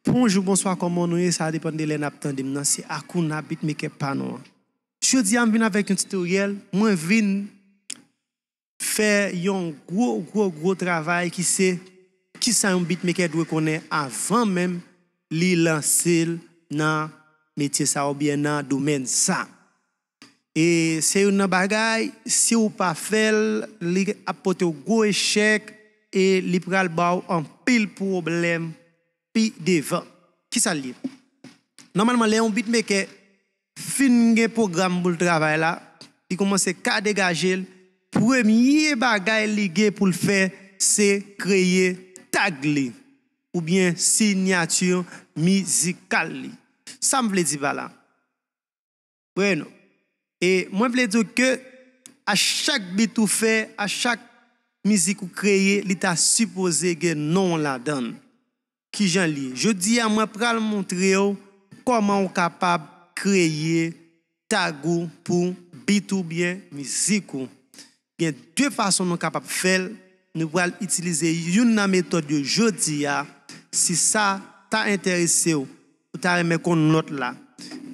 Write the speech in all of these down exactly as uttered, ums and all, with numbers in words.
Bonjou, bonswa, kòman nou ye? Sa depann de lè n ap tande m nan. Se Akouna Beatmaker pa nou an. Jodi a, m vin avèk yon titoryèl. Mwen vin fè yon gwo, gwo, gwo travay ki se kisa yon beatmaker dwe konnen avan menm li lanse l nan metye sa oubyen nan domèn sa. E se youn nan bagay, si w pa fè l, li ap pote w gwo echèk e li pral ba w anpil pwoblèm pi devan. Kisa l ye? Nòmalman, lè yon beatmaker fin gen pwogram pou l travay la, li kòmanse ka degaje l, premye bagay li gen pou l fè, se kreye tag li, oubyen siyati mizikal li. Sa m vle di pa la? Bueno. E mwen vle di w ke a chak beat ou fè, a chak mizik ou kreye, li ta sipoze gen non w ladan l. Kijan l ye? Jodi a, mwen pral montre w kòman w kapab kreye tag ou pou beat oubyen mizik ou. Gen de fason nou kapab fè l. Nou pral itilize youn nan metòd yo jodi a. Si sa ta enterese w, ou ta renmen konn lòt la.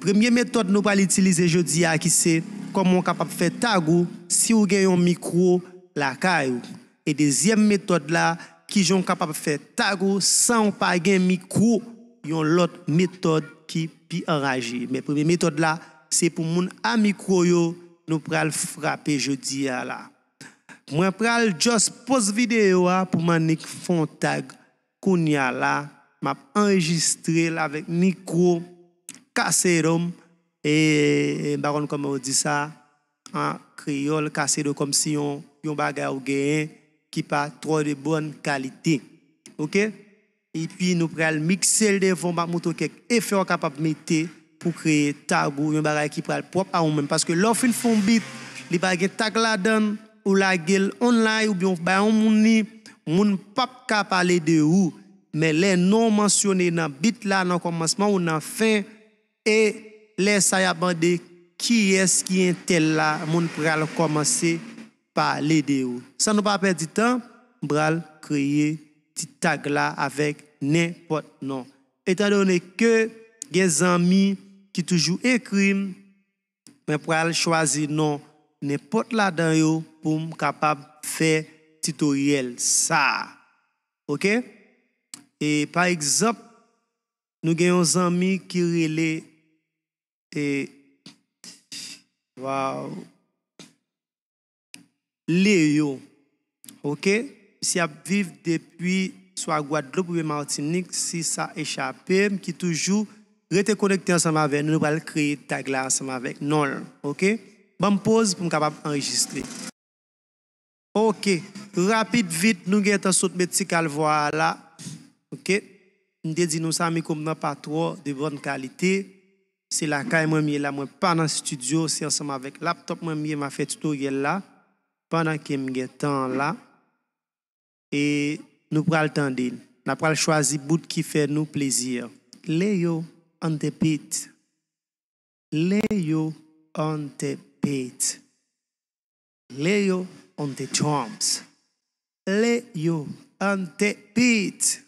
Premye metòd nou pral itilize jodi a, ki se kòman w kapab fè tag ou si w gen yon mikwo lakay ou. E dezyèm metòd la, kijan w kapab fè tag ou san w pa gen mikwo, yon lòt metòd ki pi anraje. Men premye metòd la, se pou moun a mikwo yo nou pral frape jodi a la. Mwen pral just post videyo a pou m annik fè yon tag kounye a la. M ap anrejistre l avèk mikwo kasero m. E, e m pa konn kòman yo di sa an kreyòl, kasero, kòmsi yon, yon bagay ou genyen ki pa twò de bòn kalite. Oke? Epi nou pral mikse l devan w, m ap montre w kèk efè w kapab mete pou kreye tag ou, yon bagay ki pral pwòp a ou menm. Paske lè w fin fè yon beat, li pa gen tag ladan l, ou lage l online oubyen w bay yon moun li, moun p ap ka pale de ou. Men lè non w mansyone nan beat la, nan kòmansman ou nan fen, e lè sa y ap mande kiyès ki entèl la, moun pral kòmanse pale de ou. San nou pa pèdi tan, m pral kreye ti tag la avèk nenpòt non. Etandone ke gen zanmi ki toujou ekri m, mwen pral chwazi non nenpòt ladan yo pou m kapab fè titoryèl sa a. Oke? E pa egzanp, nou gen yon zanmi ki rele, e, waw, Leo. Oke? Misye ap viv depi swa Gwadloup oubyen Matinik, si sa echape m, ki toujou rete konekte ansanm avè nou. Nou pral kreye tag la ansanm avèk non l. Oke? Ban m poz pou m kapab anrejistre. Oke, rapid vit, nou gentan sot met ti kalvwa a la. Oke, m te di nou sa, mikwo m nan pa twò de bòn kalite. Se lakay mwen m ye la, mwen pa nan estidyo, se ansanm avèk laptòp mwen m ye, m a fè titoryèl la pandan ke m gen tan an la. E nou pral tande l. N a pral chwazi bout ki fè nou plezi. Leo on the beat. Leo on the beat. Leo on the drums. Leo on the beat.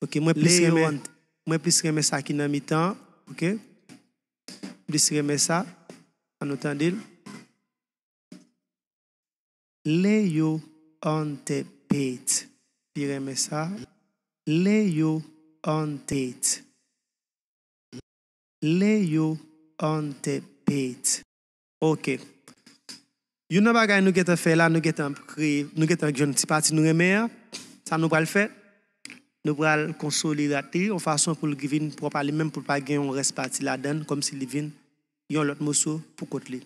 Ok, mwen plis renmen, mwen plis renmen sa ki nan mitan an. Ok? M plis renmen sa. Ann nou tande l. Leo on the beat. Pi renmen sa. Leo on the beat. Leo on the beat. Ok. Youn nan bagay nou gentan fè la, nou gentan kreye, nou gentan jwenn ti pati nou renmen an. Sa nou pral fè, nou pral konsolide li yon fason pou l vin pwòp a li menm, pou l pa gen yon rès pati ladan l, kòmsi li vin yon lòt moso pou kont li.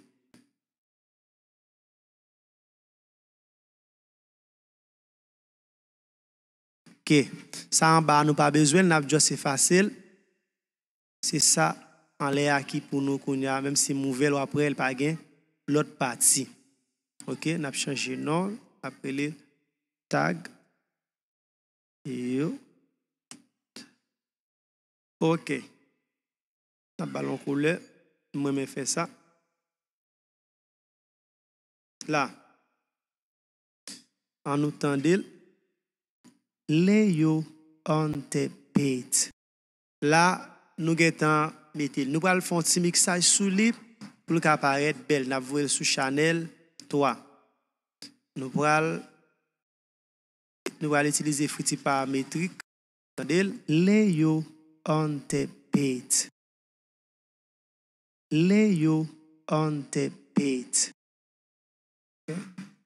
Ok. Sa anba a nou pa bezwen l, n ap just efase l. Se sa anlè a ki pou nou kounye a, menm si m ouvè l, w ap wè l pa gen lòt pati. Ok, n ap chanje non, n ap rele tag. Yo. Ok. N ap ba l yon koulè. M renmen fè sa. La. Ann nou tande l. Leo on the beat. La, nou gentan mete l. Nou pral fè yon ti miksaj sou li pou l ka parèt bèl. N ap voye l sou chanèl twa. Nou pral, nou pral itilize friti parametrik. Tande l. Layer on the beat. Layer on the beat.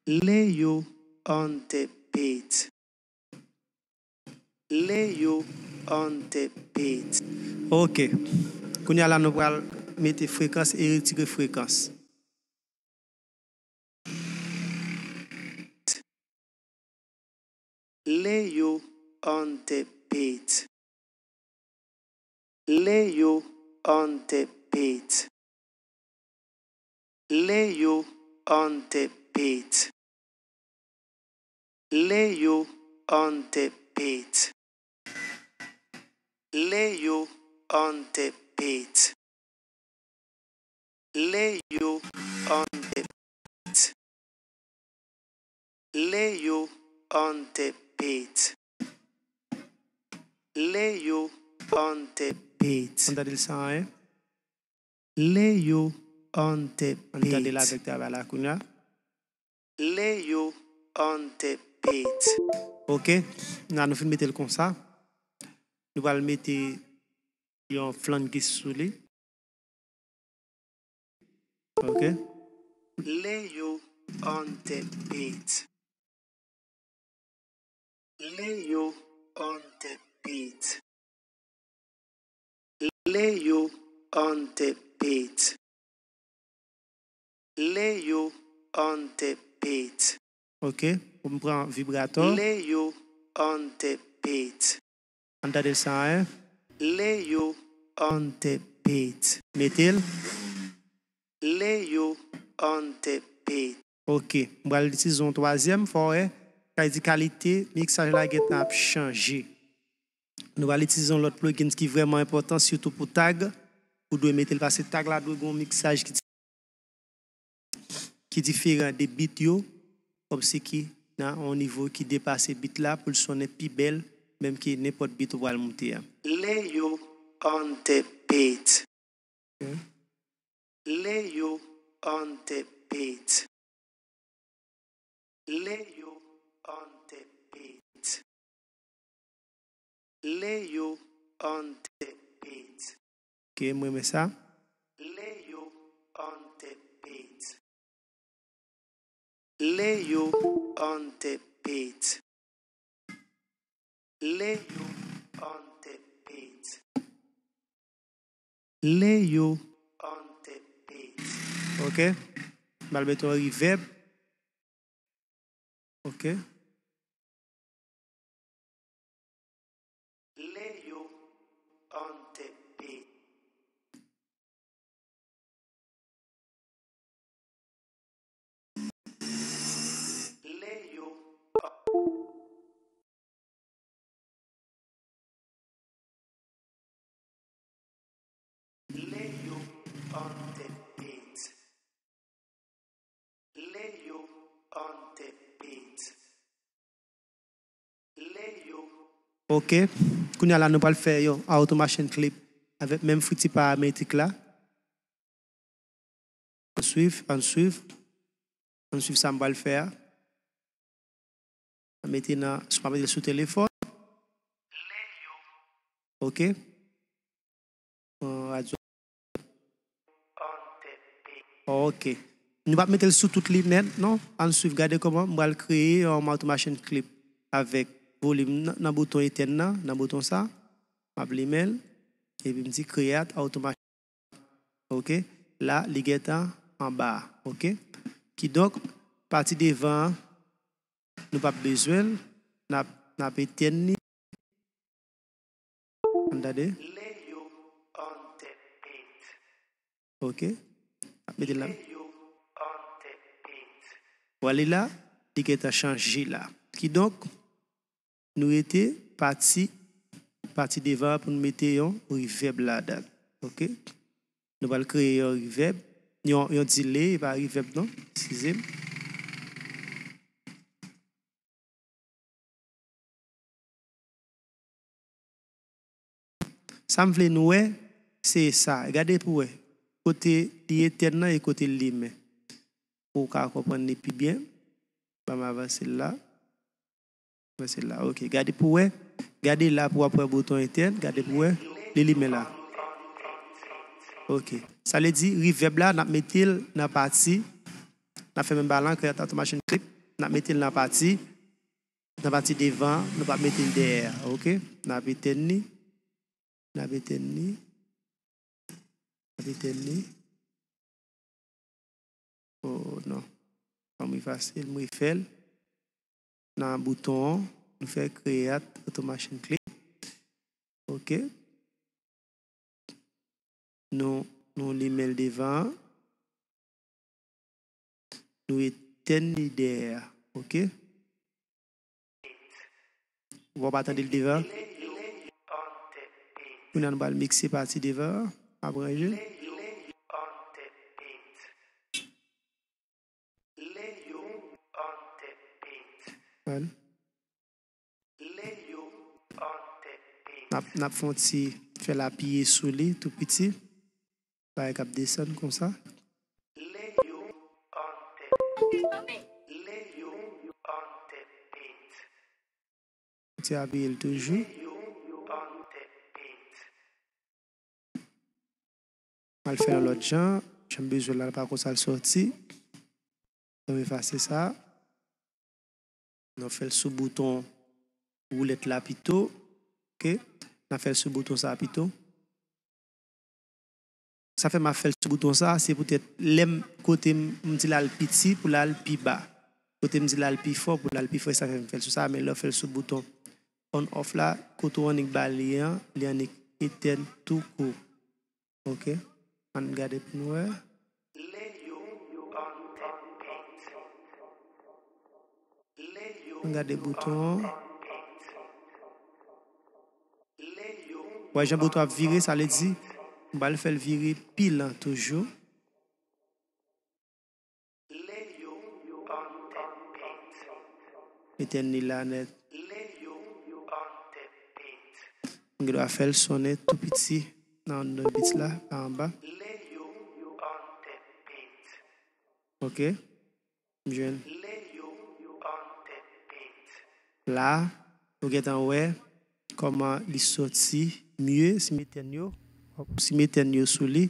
Layer on the beat. Layer on the beat. Ok. Kounye a la, nou pral mete frekans e retire frekans. Layer on the beat. Layer on the beat. Layer on the beat. Layer on the beat. Layer on the beat. Layer on the beat. Layer on the beat. Layer on the beat. Ann tande l san anyen. Layer on the beat. Ann tande l avèk travay la kounye a. Layer on the beat. Ok, la nou fin mete l konsa. Nou pral mete yon flank sou li. Ok. Layer on the beat. Layer on the beat. Layer on the beat. Layer on the beat. Ok, pou m pran vibratò. Layer on the beat. Ann tande sa, hein? Layer on the beat. Mete l. Layer on the beat. Ok, m pral itilize yon twazyèm, fò w wè, sa vle di kalite miksaj la gentan ap chanje. Nou pral itilize yon lòt plugins ki vrèman enpòtan, sitou pou tag. Ou dwe mete l paske tag la dwe gen yon miksaj ki, ki diferan de beat yo, kòmsi ki nan yon nivo ki depase beat la pou l sonnen pi bèl, menm ke nenpòt beat ou pral moute a. Layer on the beat. Ok. Layer on the beat. Layer on the beat. Layer on the beat. Ok, m renmen sa. Layer on the beat. Layer on the beat. Layer on the beat. Layer on the beat. Ok. M al mete yon reverb. Ok. Layer on the beat. Layer on, layer on the beat. Layer on the beat. Layer. Ok. Kounye a la, nou pral fè yon automation clip avèk menm friti parametrik la. Ann swiv, ann swiv. Ann swiv sa m pral fè a. Mete nan, m ap mete l sou telefòn. Ok. An radyo. Ok. Nou p ap mete l sou tout li nèt, non. Ann swiv, gade kòman m pral kreye yon automation clip avèk volim nan, nan bouton etèn nan, nan bouton sa. M ap limen l. Epi m di create automation. Ok. La, li gentan anba a. Ok. Kidonk, pati devan an, nou p ap bezwen l. N ap, n ap etèn li. Ann tande. Layer on the beat. Ok. N ap mete l la. Layer on the beat. Vwala, li gentan chanje la. Kidonk, nou rete pati, pati devan an pou nou mete yon reverb ladan l. Ok? Nou pral kreye yon reverb, yon, yon delay, e pa reverb non, eskize m. Sa Sa m vle nou wè, se sa. Gade pou wè. Kote li etèn nan e kote l limen. Pou w ka konprann li pi byen. Ban m avanse l la. Avanse l la. Ok. Gade pou wè. Gade la pou w ap wè bouton etèn. Gade pou wè. Li limen la. Ok. Sa vle di, reverb la, n ap mete l nan pati. N ap fèmen ba lan, create auto machine clip. N ap mete l nan pati. Nan pati devan, nou p ap mete l dèyè. Ok. N ap etèn li. N ap etèn li. N ap etèn li. Oh non. Ban m efase l, m refè l. Nan bouton an, nou fè create auto machine clip. Ok. Nou, nou limen l devan an. Nou etèn li dèyè a. Ok. Ou pa tande l devan. Kounye a nou pral mikse pati devan an. Ap ranje. N ap, n ap fè yon ti fè l apiye sou li tou piti. Bagay k ap desann konsa. Ti apiye l toujou. M al fè yon lòt jan. Jan m bezwen l la, l pa konsa l sòti. Ban m efase sa. Nou fè l sou bouton woulèt la pito. Ok. N a fè l sou bouton sa pito. Sa fè m ap fè l sou bouton sa, se poutèt lè m, kote m, m di l al pi ti pou l al pi ba. Kote m di l al pi fò pou l al pi fò, e sa fè m fè l sou sa, men lè w fè l sou bouton on off la, kote w annik ba li an, li annik etèn tou kou. Ok. Ann gade pou nou wè. Ann gade bouton an. Wè jan bouton ap vire, sa vle di, m pral fè l vire pi lan toujou. Etèn li la nèt. M gen dwa fè l sonnen tou piti nan anndan bit la, pa anba. Ok. M jwenn. La, nou gentan wè kòman li soti mye si m etèn yo, si m etèn yo sou li.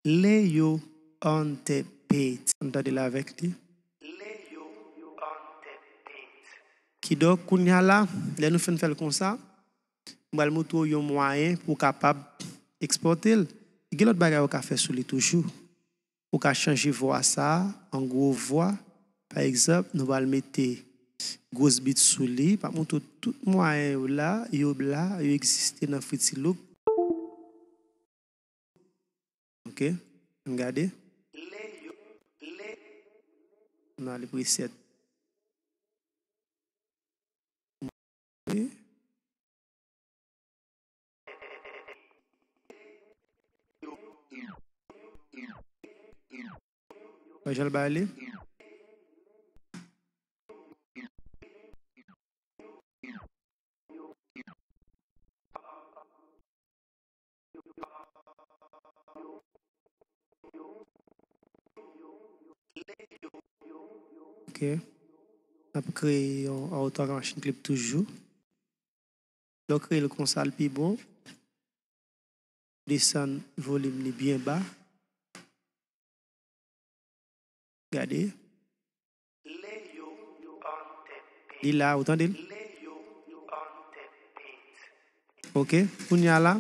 Lay you on the beat. Ann tande l avèk li. Kidonk, kounye a la, lè nou fin fè l konsa, m pral montre w yon mwayen pou w kapab ekspòte l. Gen lòt bagay ou ka fè sou li toujou. Ou ka chanje vwa sa a an gwo vwa. Pa egzanp, nou pral mete gwos bit sou li. M ap montre w tout mwayen yo la, yo la, yo egziste nan Fruity Loop. Ok, ann gade. Ann ale preset. Wè jan l bay li. Ok. N ap kreye yon auto machine clip toujou. Lè w kreye l konsa, l pi bon. Desann volim li byen ba. Gade. Li la, ou tande l? Ok, kounye a la,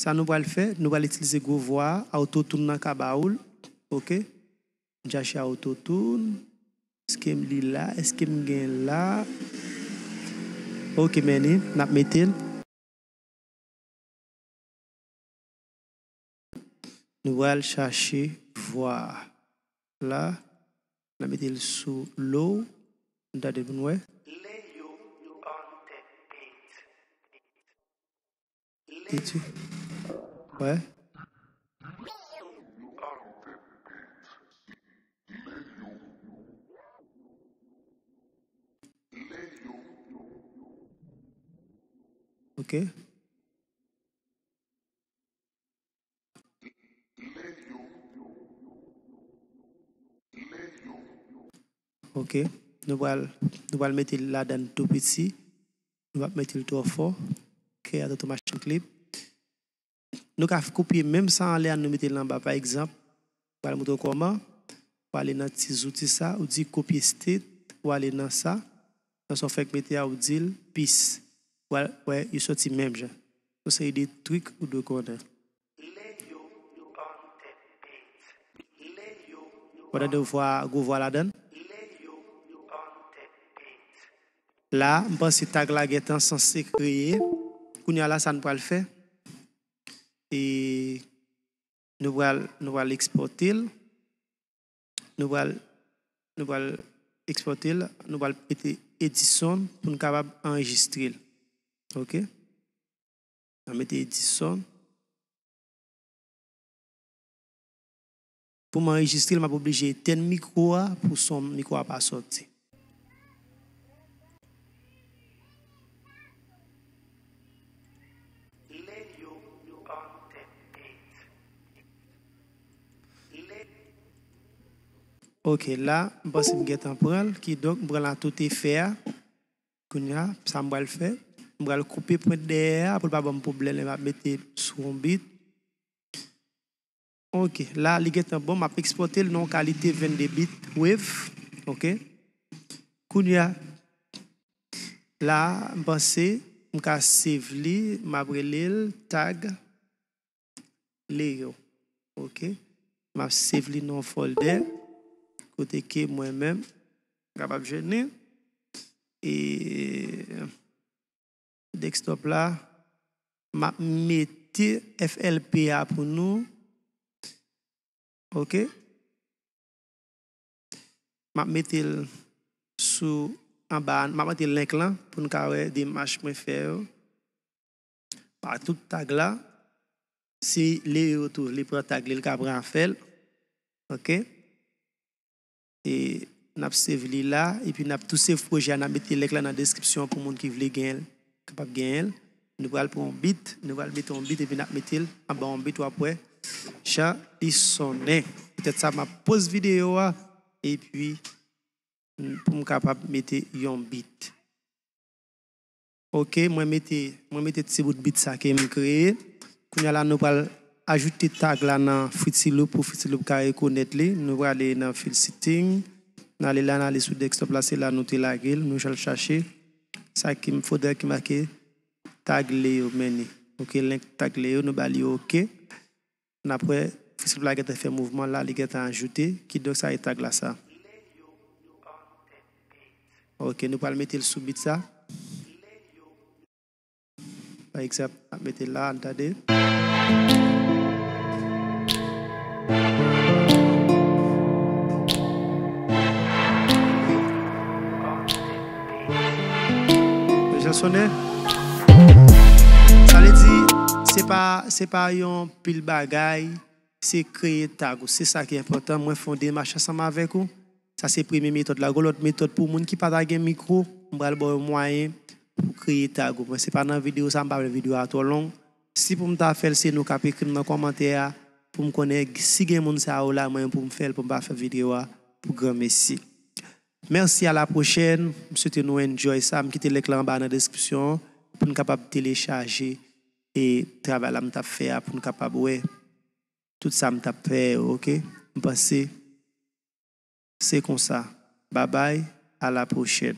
sa nou pral fè, nou pral itilize gwo vwa a, autotune nan ka ba ou l. Ok, m chache autotune. Èske m li la? Èske m gen la? Ok, men li, n ap mete l. Nou pral chache vwa a. La, n a mete l sou low. Nou tande pou n wè. Piti. Wè. Ok. Ok. Nou pral, nou pral mete l ladan l tou piti. Nou p ap mete l twò fò. Create auto machine clip. Nou ka kopye menm sa anlè a, nou mete l anba. Pa egzanp, m pral montre w kòman. Ou ale nan ti zouti sa, ou di kopye state, ou ale nan sa. Nan sa w fèk mete a, ou di l paste. Ou al wè, yo soti menm jan. Yon seri de trik ou dwe konnen. Ou tande vwa, gwo vwa ladan l? La, m panse tag la gentan sanse kreye. Kounye a la, sa n pral fè? E nou pral, nou pral ekspòte l. Nou pral, nou pral ekspòte l. Nou pral mete Edison pou n kapab anrejistre l. Ok? N a mete Edison. Pou m anrejistre l, m ap oblije etèn mikwo a pou son mikwo a pa sòti. Ok, la, m panse m gentan pran l, kidonk m pran l a tout efè a. Kounye a, sa m pral fè, m pral koupe pwent dèyè a pou l pa ban m pwoblèm lè m ap mete l sou yon bit. Ok, la, li gentan bon, m ap ekspòte l nan yon kalite vennde bit wave. Ok. Kounye a, la, m panse m ka save li, m ap rele l tag layer. Ok. M ap save li nan yon folder kote ke mwen menm kapab jwenn li. E desktop la, m ap mete F L P a pou nou. Ok. M ap mete l sou anba, m ap mete link lan pou n ka wè demach mwen fè yo. Pa tout tag la, se layer tou, li pran tag li, li ka pran afè l. Ok. E n ap save li la, epi n ap tou save pwojè a, n ap mete link la nan deskripsyon pou moun ki vle genyen l, kapab genyen l. Nou pral pran yon bit, nou pral mete yon bit, epi n ap mete l anba yon bit, w ap wè jan li sonnen. Poutèt sa, m ap poz videyo a, epi pou m kapab mete yon bit. Ok, mwen mete, mwen mete ti bout bit sa ke m kreye. Kounye a la, nou pral ajoute tag la nan Fruity Loop pou Fruity Loop ka rekonèt li. Nou prale nan Field Setting. N ale la, n ale sou desktop la, se la nou te lage l. Nou al chache sa ki m, folder ki make tag layer, men li. Ok, link tag layer, nou ba li ok. N ap wè, Fruity Loop la gentan fè mouvman la, li gentan ajoute. Kidonk, sa e tag la sa. Ok, nou pral mete l sou bit sa. Pa egzanp, n ap mete l la, ann tande. Jan sonnen. Sa vle di, se pa, se pa yon pil bagay, se kreye tag ou. Se sa ki enpòtan. Mwen fè yon demach ansanm avèk ou. Sa se premye metòd la. Gon lòt metòd pou moun ki pa ta gen mikwo, m pral ba w yon mwayen pou kreye tag ou. Mwen, se pa nan videyo sa, m pa vle videyo a twò long. Si pou m ta fè l, se nou k ap ekri m nan kòmantè a pou m konnen si gen moun sa yo la, mwen pou m fè l, pou m pa fè videyo a pou granmesi. Mèsi, a la pwochèn. M swete nou enjoy sa. M kite link la anba nan deskripsyon an pou n kapab telechaje e travay la m t ap fè a, pou n kapab wè tout sa m t ap fè yo, ok? M panse se konsa. Babay, a la pwochèn.